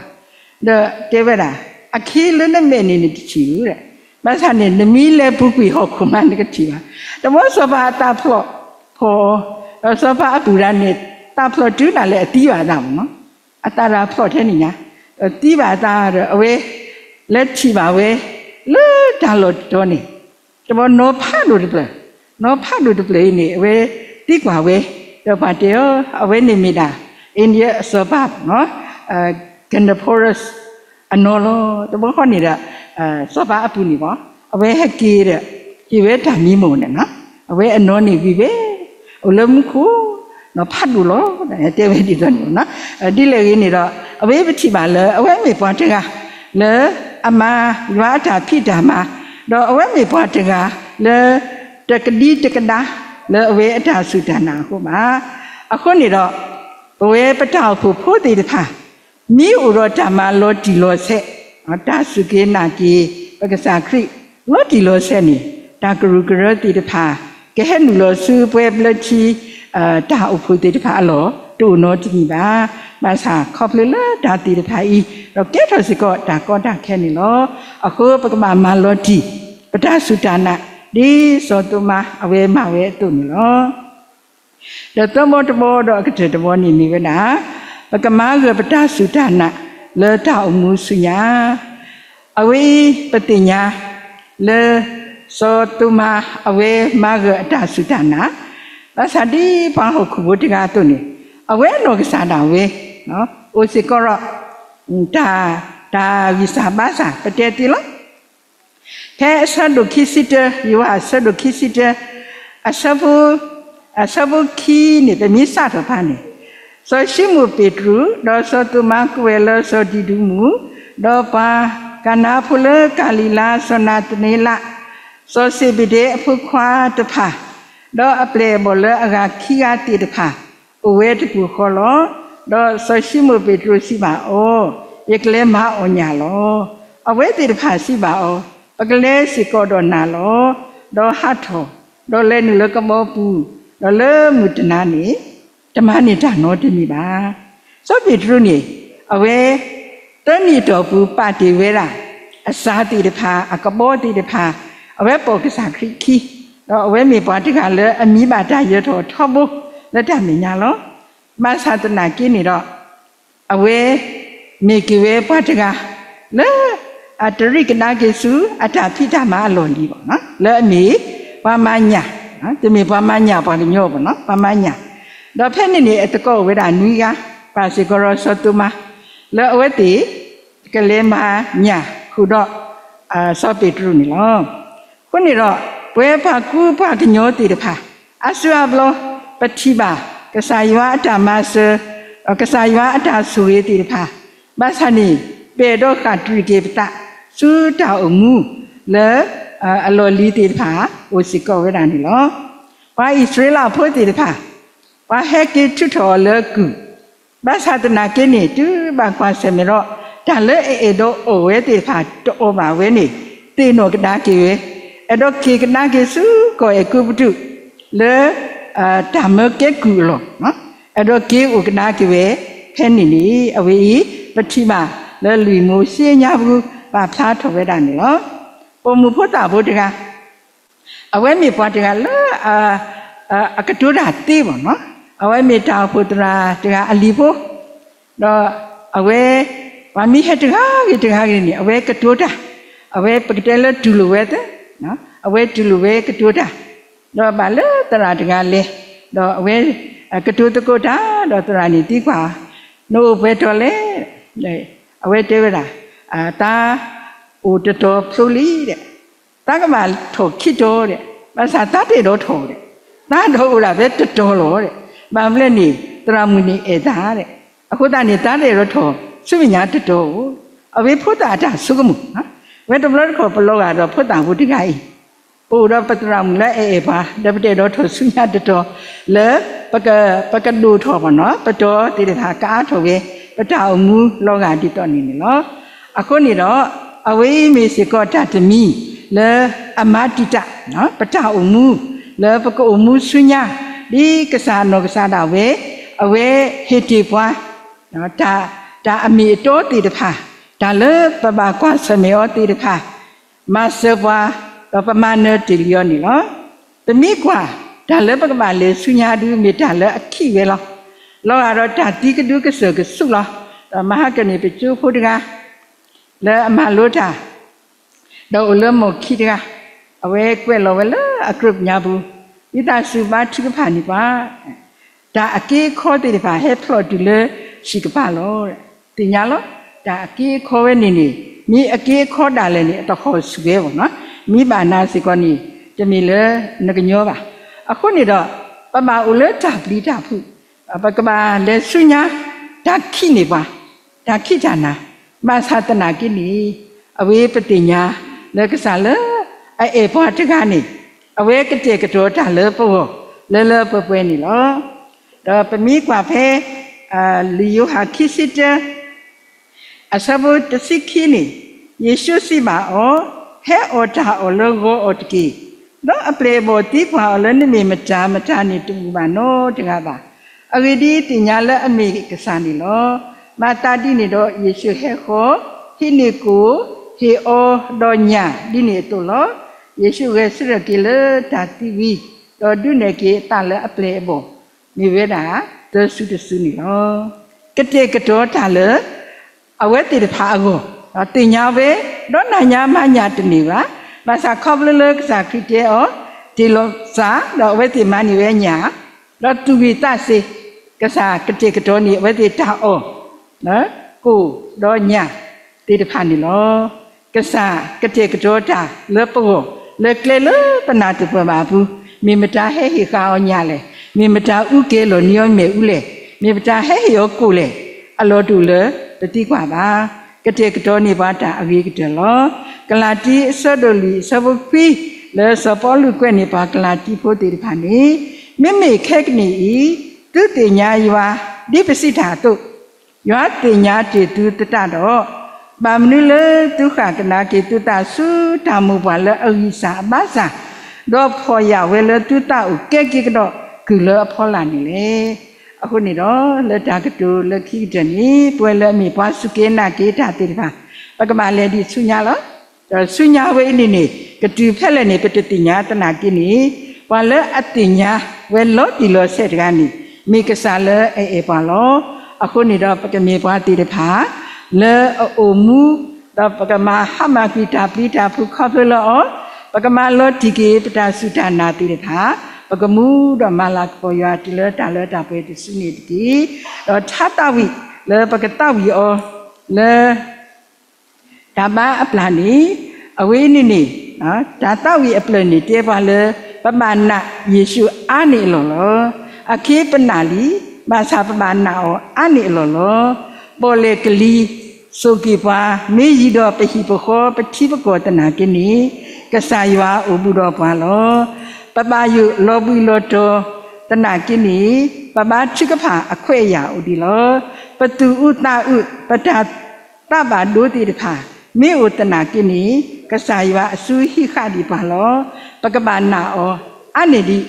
ဒီးတဲဝဲဒၣ် အခ့လၢနမဲာ်န့ၣ်နတထံၣ်ဧါ, ဘၣ်ဆၣ်န့ၣ် နမ့ၢ်လဲၤပူၤကွံာ်ဟီၣ်ခိၣ်မးနကထံၣ်ဘၣ်, တဘျီစီၤပၤအသးဖျိးဖီၣ်အီၤ, ဒီးစီၤပၤအပုၢ်တဂၤန့ၣ် သးဖျိးတုၤဒၣ်လဲာ်အသံဘၣ်အသးမ့ၢ်နီၤ, အသးတၢ်ဖျိးထဲန့ၣ်ညါ, ဒီးသံဘၣ်အသးဒီးအဝဲ လဲၤထံၣ်ဘၣ်ဝဲ လၢတၢ်လီၢ်တတီၤန့ၣ် တဘျီနီၤဖးဒိၣ်တဖျၢၣ်, နီၤဖးဒိၣ်တဖျၢၣ်အံၤန့ၣ် အဝဲသံကွၢ်ဝဲ, ဒီးပှၤတဲအီၤ အဝဲန့ၣ်မ့ၢ်ဒၣ် India အစီၤပၤနီၤ, Gandaphoros အနီၤလီၤ, တဘျီဃီန့ၣ်ဒီး စီၤပၤအပုၢ်န့ၣ်ဘၣ် အဝဲဟဲက့ၤဒီး ဟ့ၣ်ဝဲတၢ်မံမီၢ်န့ၣ်နီၤ, အဝဲအနီၤန့ၣ်ဝံၤဝဲ အိၣ်လၢမူခိၣ် နီၤဖးဒိၣ်လီၤ, တဲဝဲဒ်သိးန့ၣ်နီၤ, ဒ်လဲၣ်ဂ့ၤန့ၣ်ဒီး အဝဲပထံၣ်ဘၣ်လၢ အဝဲမ့ၢ်ပှၤတဂၤ လၢအမၤယွၤအတၢ်ဖံးတၢ်မၤ, ဒီးအဝဲမ့ၢ်ပှၤတဂၤလၢ တကဒံတကဒါ လၢအဝဲအတၢ်စူၢ်တၢ်နာ်အဃိဘၣ်. အဃိန့ၣ်ဒီး ပဝဲပတၢ်အိၣ်ဖှိၣ်ဖိသ့ၣ်တဖၣ် မ့ၢ်အိၣ်ဒီးတၢ်မၤလီၤတံၢ်လီၤဆဲး, တၢ်စူၢ်က့ၤနာ်က့ၤ ပကစၢ်ခရံာ် လီၤတံၢ်လီၤဆဲးန့ၣ် တၢ်ကရူၢ်ကရၢသ့ၣ်တဖၣ် ကဟဲနုာ်လီၤဆူပဝဲဘျၢထံ တၢ်အိၣ်ဖှိၣ်သ့ၣ်တဖၣ်အလီၢ် တအိၣ်နီတမံၤဘၣ်. ဘၣ်ဆၣ်ခီဖျိလၢတၢ်သ့ၣ်တဖၣ်အံၤ ဒီးကဲထီၣ်စ့ၢ်ကီးတၢ်ကီတၢ်ခဲန့ၣ်လီၤ. အဃိပကဘၣ်မၤလီၤတံၢ် ပတၢ်စူၢ်တၢ်နာ် ဒ်စီၤသိမါအဝဲမၤဝဲအသိးန့ၣ်လီၤ. ဒီးသၢဘီတဘီဒီးအကတၢၢ်တဘီန့ၣ်မ့ၢ်ဝဲဒၣ် ပကမၤဂၢၢ်ပတၢ်စူၢ်တၢ်နာ်လၢတၢ်အိၣ်မူဆူညါ. အဝဲအံၤပသ့ၣ်ညါလၢ စီၤသိမါအဝဲမၤဂၢၢ်အတၢ်စူၢ်တၢ်နာ်, ဘၣ်ဆၣ်ဒ်ပှၤဟီၣ်ခိၣ်ဖိတဂၤအသိးန့ၣ် အဝဲနီၢ်ကစၢ်ဒၣ်ဝဲ အိၣ်စ့ၢ်ကီးဒီး တၢ် တၢ်ဂံၢ်စၢ်ဘါစၢ် ပတဲသ့လီၤ. ဖဲအဆၢဒိၣ်ခံဆံတၢ, ယိၤဟၣ်အဆၢဒိၣ်ခံဆံတၢ, အဆၢဖိ, အဆၢဖိခံန့ၣ် ပမ့ၢ်စးထီၣ်ဖဲန့ၣ်, စီၤၡံမိၣ်ပ့းတရူး, ဒီးစီၤသိမါကိးဝဲလၢစီၤဒံးဒူမူး, ဒီးပှၤကၤနါဖိလၢကၤလံၤလါ, စီၤနၤသနံလး, စီၤစ့းဘ့းဒဲအဖိခွါတဖၣ်, ဒီးအပျဲၢ်အဘီၣ်လၢအဂၤခံဂၤသ့ၣ်တဖၣ် အိၣ်ဝဲတပူၤဃီလီၤ. ဒီးစီၤၡံမိၣ်ပ့းတရူးစံးဘၣ်အီၤ, ယကလဲၤမၤအီၣ်ညၣ်လီၤ. အဝဲသ့ၣ်တဖၣ်စံးဘၣ်အီၤ, ပကလဲၤစ့ၢ်ကီးဒီးနၤလီၤ. ဒီးဟးထီၣ်, ဒီးလဲၤနုာ်လၢကဘီပူၤ, ဒီးလၢမုၢ်တနၤန့ၣ် တမၤန့ၢ်တၢ်နီတမံၤဘၣ်. စီၤပ့းတရူးန့ၣ် အဝဲ သၢနံၣ်အတီၢ်ပူၤ ပာ်တ့ၢ်ဝဲဒၣ် အစၢသ့ၣ်တဖၣ် အကဘီသ့ၣ်တဖၣ်, အဝဲပိာ်ကစၢ်ခရံာ်ခံ, ဒီးအဝဲမ့ၢ်ပှၤတဂၤလၢအမံၤဘၣ်တၢ်ယၢၤထီၣ်ထီဘိလၢတၢ်မဲာ်ညါလီၤ. ဘၣ်ဆၣ်သနာ်က့န့ၣ်ဒီး အဝဲ မ့ၢ်က့ၤဝဲပှၤတဂၤ လၢ အတရံးကဒါက့ၤဆူ အတၢ်ဖံးတၢ်မၤအလီၢ်လံၤဘၣ်, လၢအမ့ၢ် ပှၤမၤညၣ်, တမ့ၢ်ပှၤမၤညၣ်ပှၤကညီဘၣ်, ပှၤမၤညၣ်, ဒီးဖဲန့ၣ်န့ၣ် အသကိးအိၣ်ဝဲဒၣ်နွံဂၤ, ပာ်စ့ၢ်ကီးဒီးစီၤသိမါ, လၢအဝဲသ့ၣ် ကလဲၤမၤညၣ်ဃုာ်ဒီး စီၤပ့းတရူးန့ၣ်လီၤ. အဃိန့ၣ်ဒီး ပဝဲပှၤကူပှၤကညီသ့ၣ်တဖၣ် အါစုအါဘျီ ပထံၣ်ဘၣ် ကစၢ်ယွၤအတၢ်မၤစၢၤ, ကစၢ်ယွၤအတၢ်ဆိၣ်ဂ့ၤသ့ၣ်တဖၣ်, ဘၣ်ဆၣ်န့ၣ် ပအဲၣ်ဒိးဃၣ်တရံးက့ၤပသး ဆူတၢ်အိၣ်မူ လၢ အလီၢ်လံၤသ့ၣ်တဖၣ် အိၣ်စ့ၢ်ကီးဝဲဒၣ်န့ၣ်လီၤ. ပှၤအံၣ်စရ့လးဖိသ့ၣ်တဖၣ် ပှၤဟဲက့ၤထုးထီၣ်အီၤလၢကုၢ်, ဘၣ်ဆၣ်သနာ်က့န့ၣ် တုၤဘၣ်ကွၢ်ဆၢၣ်မဲာ်ဒီး တၢ်လၢအအဲၣ်ဒိးအီၣ်ဝဲသ့ၣ်တဖၣ် တအီၣ်ဘၣ်ဝဲန့ၣ် သ့ၣ်နီၣ်ကဒါက့ၤဝဲ, အဲၣ်ဒိးက့ၤကဒါက့ၤဆူကီၢ်အဲၤကူပတူး လၢ တၢ်မၢကဲကုၢ်အလီၢ်, အဲၣ်ဒိးက့ၤအိၣ်ကဒါက့ၤဝဲဖဲန့ၣ်န့ၣ် အဝဲအံၤ ပထံၣ်ဘၣ်လၢလွံၢ်မိၤၡ့ညါပူၤ ပာ်ဖျါထီၣ်ဝဲဒၣ်န့ၣ်လီၤ. ပိာ်မုၣ်ဖိသၣ်ဖိတဂၤ အဝဲမ့ၢ်ပှၤတဂၤလၢ အကတိၤတၢ်သ့ဘၣ်နီၤ, အဝဲမ့ၢ်တၢ်အိၣ်ဖှိၣ်သရၣ်တဂၤအလံၤဖိ ဒီးအဝဲ ပှၤမ့ၢ်ဟဲတဂၤဂ့ၤတဂၤဂ့ၤန့ၣ် အဝဲကတိၤတၢ်, အဝဲပကတဲလၢတူၢ်လိာ်ဝဲသ့, အဝဲတူၢ်လိာ်ဝဲကတိၤတၢ်, ဒီးဘၣ်လၢသရၣ်တဂၤလဲၤ, ဒီးအဝဲ ကတိၤသကိးတၢ်, ဒီးသရၣ်န့ၣ်သံကွၢ်, နအိၣ်ပှဲၤတီၤလဲၣ်, အဝဲတဲဝဲဒၣ်, သးအိၣ်တတီၤဖျိလံဒီး သးကဘၣ်ထီၣ်ခံတီၤဒီး, ဘၣ်ဆၣ်သးတအဲၣ်ဒိးထီၣ်ဒီး, သးဒီးအိၣ်ဒၣ်ဖဲတတီၤလီၤဒီး, ဘၣ်မနုၤလဲၣ်န့ၣ် သရၣ်မုၣ်န့ၣ်အဲၣ်သးဒီး, အဃိသတးန့ၣ် သးတအဲၣ်ဒိးထီၣ်ဆူမဲာ်ညါတတီၤဧိၤ, အဝဲဖိသၣ်အတၢ်ဆိကမိၣ်, အဝဲတဘျီတခီၣ်ပလီၤဂာ်ဒီးဖိသၣ်ဖိတဂၤအံၤ, ပအိၣ်ဒီးပသရၣ်မုၣ်လၢအအဲၣ်ပှၤ ဒီးပတအဲၣ်ဒိးထီၣ်ဆူညါတတီၤ လၢ ပကဒိၣ်ထီၣ်ပနီၤ ပတီၤသ့ၣ်တဖၣ်ကအါထီၣ်ဝဲ ပတၢ်အိၣ်မူလီၤဂာ်ဒ်သိးန့ၣ်န့ၣ်လီၤ. အဃိန့ၣ်ဒီး အဝဲအံၤမ့ၢ်စ့ၢ်ကီးတၢ်တမံၤလၢ အမၤတံာ်တာ် ပတၢ်အိၣ်မူ လၢပကအိၣ်မူဆူညါ ဒ်ကစၢ်အနီၢ်ကစၢ်ဒၣ်ဝဲ အဝဲဟ့ၣ်တ့ၢ်ပှၤ တၢ်အမ့ၢ်အတီသ့ၣ်တဖၣ် တၢ်လၢပဘၣ်ကွၢ်ဆၢၣ်မဲာ်အီၤသ့ၣ်တဖၣ် မၤစၢၤပှၤ ဒီးပမၤနၢၤတ့ၢ်လံအီၤန့ၣ်လီၤ. ပမ့ၢ်ကွၢ် တၢ်လၢပကဘၣ်လဲၤဆူညါဒု မ့ၢ်တၢ်လၢအခံးဝဲလီၤ. လီၤဂာ်ဒီးတၢ်သံကဒုကစၢၢ်ကဆူးလီၤ. ဒီးမဟါကန့ၣ် ပကၠိဖိတဂၤ လၢအမၤလိတၢ် ဒီးအိၣ်လၢမိၢ်ခံတဂၤ, အဝဲကွဲးလီၤဝဲလၢအကြၢးပညါပူၤ, ဝံသးစူၤဘါထုကဖၣ်န့ၢ်ပှၤ, တၢ်အက့အခီသ့ၣ်တဖၣ်ဟဲဖျိးတုၤလၢဟံၣ်ကပၤလီၤ. သ့ၣ်ညါလီၤ. တၢ်အက့အခီဝဲန့ၣ်န့ၣ် မ့ၢ်အက့အခီဒၣ်လဲာ်န့ၣ် အတဟီၣ်ဆူၣ်ဝဲဘၣ်နီၤ, မ့ၢ်ဘၣ်နၤစ့ၢ်ကီးန့ၣ် တမ့ၢ်လၢနကညီဘၣ်. အဃိန့ၣ်ဒီး ပဘၣ်အိၣ်လၢတၢ်ပျံၤတၢ်ဖုး ပကဘၣ်လဲၤဆူညါ တၢ်ခံးန့ၢ်ပှၤ, တၢ်ခံးတၢ်နၤ, ဘၣ်ဆၣ်သနာ်က့န့ၣ် အဝဲပသ့ၣ်ညါ လၢကစၢ်လၢအအဲၣ်ပှၤတဂၤန့ၣ် အဝဲကတဲာ်ကတီၤတၢ်လၢပဂီၢ် လၢလၢပှဲၤပှဲၤန့ၣ်လီၤ. ဒီးပမ့ၢ်ကွၢ်ဖဲ လံာ်ယိၤဟၣ်ခံဆံတၢ အဆၢဖိတဆံခံန့ၣ်, ယ့ၣ်ၡူးစံးဘၣ်အီၤ, ဟဲအီၣ်တၢ်အီၣ်လၢဂီၤအီၤတက့ၢ်. ဒီးအပျဲၢ်အဘီၣ်သံကွၢ်အီၤလၢ နမ့ၢ်မတၤမတၤန့ၣ် တဘူၣ်ဘၣ်နီတဂၤဘၣ်. အဂ့ၢ်ဒ်အံၤ, သ့ၣ်ညါလၢအမ့ၢ်ကစၢ်န့ၣ်လီၤ. မၤသးဒ်န့ၣ်ဒီး ယ့ၣ်ၡူးဟဲဃီၤ, ဟံးန့ၢ်ကိၣ်, ဟ့ၣ်အီၤဒီးညၣ်ဒ်န့ၣ်အသိးလီၤ. ယ့ၣ်ၡူးဂဲၤဆၢထၢၣ်က့ၤလၢတၢ်သံဝံၤ, ဒီးဒုးနဲၣ်က့ၤအသးလၢအပျဲၢ်အဘီၣ် မ့ၢ်ဝဲဒၣ် သၢစုတစုန့ၣ်လီၤ. ကတဲာ်ကတီၤတၢ်လၢ အဝဲသ့ၣ်တဖၣ်အဂီၢ်, ဒီးသ့ၣ်ညါဝဲ, ဒီးနၤညါမၤညၣ်တန့ၢ်ဘၣ်. ဘၣ်ဆၣ်ခီဖျိလၢကစၢ်ခရံာ်တဲအီၤ, တ့ၢ်လီၤစၢ်, ဒီးအဝဲသ့ၣ်မၤန့ၢ်ဝဲညၣ်, ဒီးသူၣ်ဝံၣ်သးစ့ၤ, ကစၢ်ကတဲာ်ကတီၤန့ၢ်အဝဲသ့ၣ်တၢ်အီၣ် ကိၣ်ဒီးညၣ်သ့ၣ်တဖၣ်န့ၣ်လီၤ. ကစၢ်ကတဲာ်ကတီၤတၢ်လၢပဂီၢ် လၢကျဲလၢပနၢ်တပၢၢ်ဘၣ်အပူၤ, မ့ၢ်မတၤဟဲဟ့ၣ်ဃာ်အီၤညၣ်လဲၣ်, မ့ၢ်မတၤအူကဲၤလီၤနံၤအီၤမ့ၣ်အူလဲၣ်, မ့ၢ်မတၤဟဲဟ့ၣ်အီၤကိၣ်လဲၣ်, အလီၢ်တအိၣ်လၢပသံကွၢ်ဘၣ်. ကတဲာ်ကတီၤန့ၢ်ပှၤတၢ်အဂ့ၤကတၢၢ်လီၤ. ကလၤတံအဆၢဒိၣ်လွံၢ်အဆၢဖိခွံ လၢစီၤပီလူးကွဲးန့ၢ်ပှၤကလၤတံဖိသ့ၣ်တဖၣ်န့ၣ်, မ့မ့ၢ်ခဲကနံၣ်အံၤ သုသ့ၣ်ညါယွၤ ဒ်ပစံးတၢ်အသိး, ယွၤသ့ၣ်ညါတ့ၢ်သုသတးဒီး, ဘၣ်မနုၤလၢသုဃၣ်ကဒါက့ၤသုသးဆူတၢ်မိၢ်ပှၢ်လၢအဂံၢ်စၢ်အဘါစၢ်, ဒီးဖှီၣ်ယာ်ဝဲလၢသုသးအိၣ်ကဲက့ၤကဒီးကုၢ်လၢအဖီလာ်န့ၣ်လဲၣ်. အဃိန့ၣ်ဒီး လၢတၢ်ကတိၤလၢခံကတၢၢ်န့ၣ် ပဝဲလၢအမ့ၢ်ပှၤစူၢ်က့ၤနာ်က့ၤတၢ်သ့ၣ်တဖၣ် ပကဘၣ်လဲၤဒံးဆူညါလီၤ. ဒီးဆူညါဝဲအံၤန့ၣ်န့ၣ် ကတုၤဖဲလဲၣ်န့ၣ် ပတသ့ၣ်ညါသနာ်က့န့ၣ်, ပှၤလၢအသ့ၣ်ညါဝဲလီၤတံၢ်လီၤဆဲးတဂၤန့ၣ် မ့ၢ်ကစၢ်လၢအအဲၣ်ပှၤလီၤ. အဃိန့ၣ်ဒီး ပကမ့ၢ်ပှၤသ့ၣ်တဖၣ် လၢအအိၣ်မူ ဒီးပကမၤဟါမၢ်ကွံာ်တၢ်ပျံၤတၢ်ဖုးခီဖျိလၢအီၤ, ပကမၤလီၤတံၢ်က့ၤပတၢ်စူၢ်တၢ်နာ်သ့ၣ်တဖၣ်, ပကမူဒီးမၤလၤကပီၤယွၤတုၤလၢတၢ်လၢတၢ်ပှဲၤတစုန့ၣ်တက့ၢ်. ဒီးထါသးဝံၣ်လၢပကသးဝံၣ်အီၤလၢ တၢ်ဘါအပျၢ်န့ၣ်, အဝဲန့ၣ်န့ၣ်, တၢ်သးဝံၣ်အပျၢၢ်န့ၣ်တဲပှၤလၢ ပဘၣ်နာ်ယ့ၣ်ၡူးအါန့ၢ်အလီၢ်လီၤ. အခဲအံၤပနာ်လံ, ဘၣ်ဆၣ်ပဘၣ်နာ်အီၤအါန့ၢ်အလီၢ်လီၤ. ပီၣ်လဲၣ်ကလံၤစိာ်က့ၤပှၤ, မ့ၢ်ယံၤဒီးပဟံၣ်ပဃီပထံပကီၢ်သနာ်က့န့ၣ်, ကစၢ်ယွၤအိၣ်ဘူးဒီးပှၤလီၤ. ပဘၣ်ယိၣ်လီၤဘှံးလီၤတီၤသနာ်က့န့ၣ်, ပဘါထုကဖၣ်အခွဲးအယာ်အိၣ်ဒံးလီၤ. ပသူၣ်အုးသးအုး, ပတၢ် သးဘၣ်ဒိသ့ၣ်တဖၣ် မ့ၢ်အိၣ်သနာ်က့န့ၣ်, ကစၢ်ယွၤအစုဟံးဃာ်ဒံးပှၤလီၤ. ပကဘၣ်နာ်အီၤအါန့ၢ်ဒံး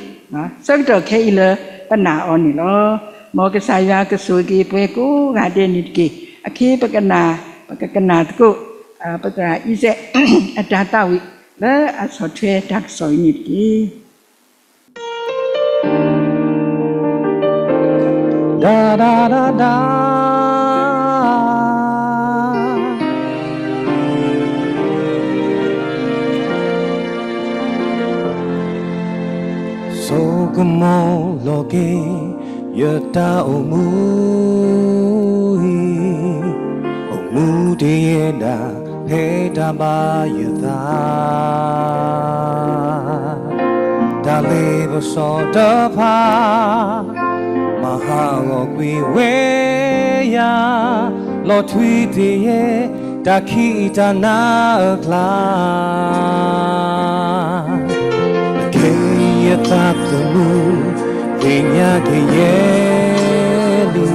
ဆၢကတီၢ်ခဲအံၤလၢပနာ်အီၤန့ၣ်လီၤ. မ်ကစၢ်ယွၤကဆိၣ်ဂ့ၤက့ၤပှၤကိးဂၤဒဲးန့ၣ်တက့ၢ်. အခဲအံၤ ပကနၣ်သကိး ပသရၣ်အံၤစဲး အတၢ်သးဝံၣ်လၢအဆီၣ်ထွဲတၢ်ကစီၣ်အံၤန့ၣ်တက့ၢ်. ဆိကမိၣ်လီၤက့ၤ ယတၢ်အိၣ်မူအံၤ, အိၣ်မူတယဲၢ်ဒၣ် ဖဲတၢ်ဘါယသး တၢ်လ့ပစီတဖၣ် မၤဟးဂီၤကွံာ်ဝဲယၤ, လီၤထွံတယဲၢ် တၢ်ခံးတၢ်နၤအကျါ, အခဲအံၤယသးသမူ သ့ၣ်ညါက့ၤယဲလံ,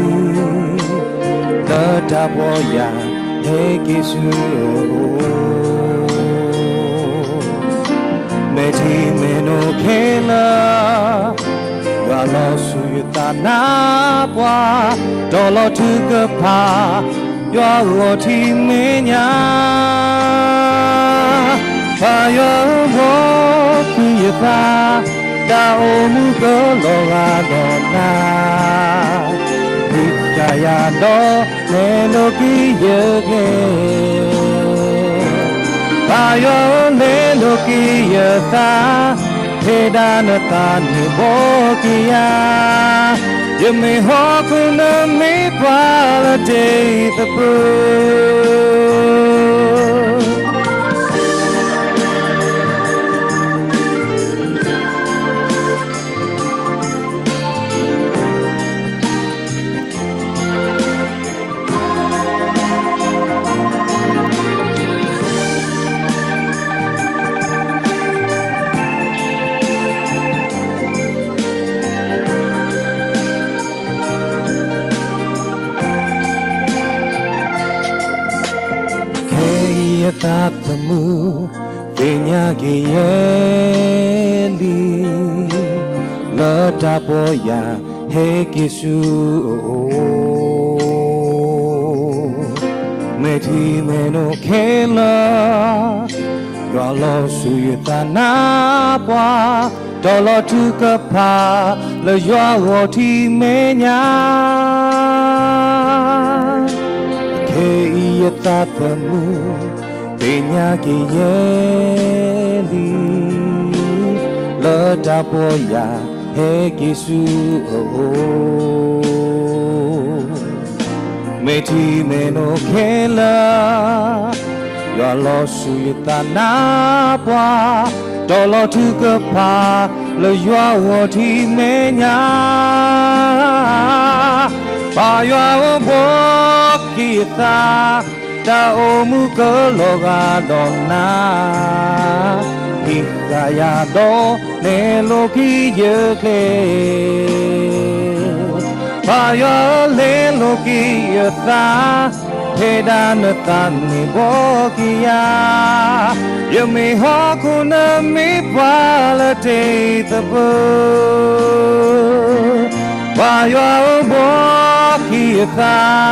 လၢတၢ်ပီၢ်ယၢ်ဟဲက့ၤဆူအအိၣ်, မဲာ်ထံမဲာ်နိခဲလၢာ် ယွၤလီၤဆူယသးနါပှၢ်, ဒီးလီၤထုကဖၣ် ယွၤဂီၤထံမဲာ်ညါ, ပၢ်ယွၤဧၢ ဘှီက့ၤယသး, တၢ်အိၣ်မူကလီၤဂာ်ဒီးနၤ, ဟ့ၣ်ကယၤဒီး လဲလိာ်က့ၤယကျဲ, ပၢ်ယွၤဧၢ လဲလိာ်က့ၤယသး, ဖဲဒၣ်နသးန့ၣ်ဘှီက့ၤယၤ, ယမ့ၢ်ဟီၣ်ခိၣ်နမ့ၢ်ပှၢ်လၢတ့ၢ်သပၢၤ. ခဲအံၤယသးသမူ သ့ၣ်ညါက့ၤယဲလံ, လၢတၢ်ပီၢ်ယၢ်ဟဲက့ၤဆူအအိၣ်, မဲာ်ထံမဲာ်နိခဲလၢာ် ယွၤလီၤဆူယသးနါပှၢ်, ဒီးလီၤထုကဖၣ် လၢယွၤဂီၤထံမဲာ်ညါ, ခဲအံၤယသးသမူ သ့ၣ်ညါက့ၤယဲလံ, လၢတၢ်ပီၢ်ယၢ်ဟဲက့ၤဆူအအိၣ်, မဲာ်ထံမဲာ်နိခဲလၢာ် ယွၤလီၤဆူယသးနါပှၢ်, ဒီးလီၤထုကဖၣ် လၢယွၤဂီၤထံမဲာ်ညါ, ပၢ်ယွၤဧၢ ဘှီက့ၤယသး, တၢ်အိၣ်မူကလီၤဂာ်ဒီးနၤ, ဟ့ၣ်ကယၤဒီး နဲလိာ်က့ၤယကျဲ, ပၢ်ယွၤဧၢ လဲလိာ်က့ၤယသး, ဖဲဒၣ်နသးန့ၣ်ဘှီက့ၤယၤ, ယမ့ၢ်ဟီၣ်ခိၣ်နမ့ၢ်ပှၢ်လၢတ့ၢ်သပၢၤ, ပၢ်ယွၤဧၢ ဘှီက့ၤယသ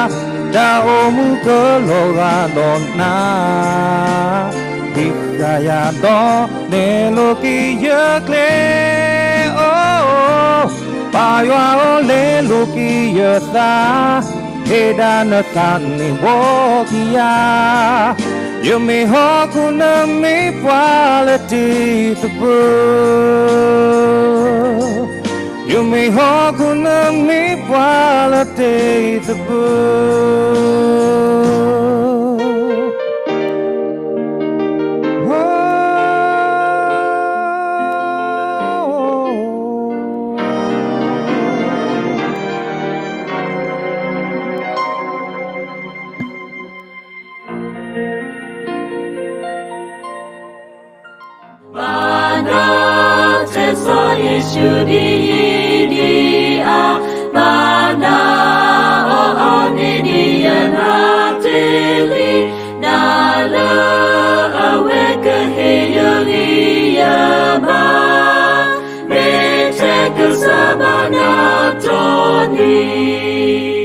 း, တၢ်အိၣ်မူကလီၤဂာ်ဒီးနၤ, ဟ့ၣ်ကယၤဒီး နဲလိာ်က့ၤယကျဲ, အိ, ပၢ်ယွၤဧၢ လဲလိာ်က့ၤယသး, ဖဲဒၣ်နသးန့ၣ်ဘှီက့ၤယၤ, ယမ့ၢ်ဟီၣ်ခိၣ်နမ့ၢ်ပှၢ်လၢတ့ၢ်သပၢၤ, ယမ့ၢ်ဟီၣ်ခိၣ်နမ့ၢ်ပှၢ်လၢတ့ၢ်သပၢၤ. ဘၣ်နတၢ်ဆိၣ်ဂ့ၤ ယ့ၣ်ၡူးဒ်အံၤဒံးဧါ, ဘၣ်နအီၣ်အီန့ၣ်ဒံး ယနာ်တ့ၢ်လံ, နၤလၢအဝဲကဟ့ၣ်ယဂံၢ်ယဘါ, မ့ၢ်ထဲကစၢ်ဘၣ်နၤတီ တၢ်ဘျုးဒိၣ်မးလီၤ.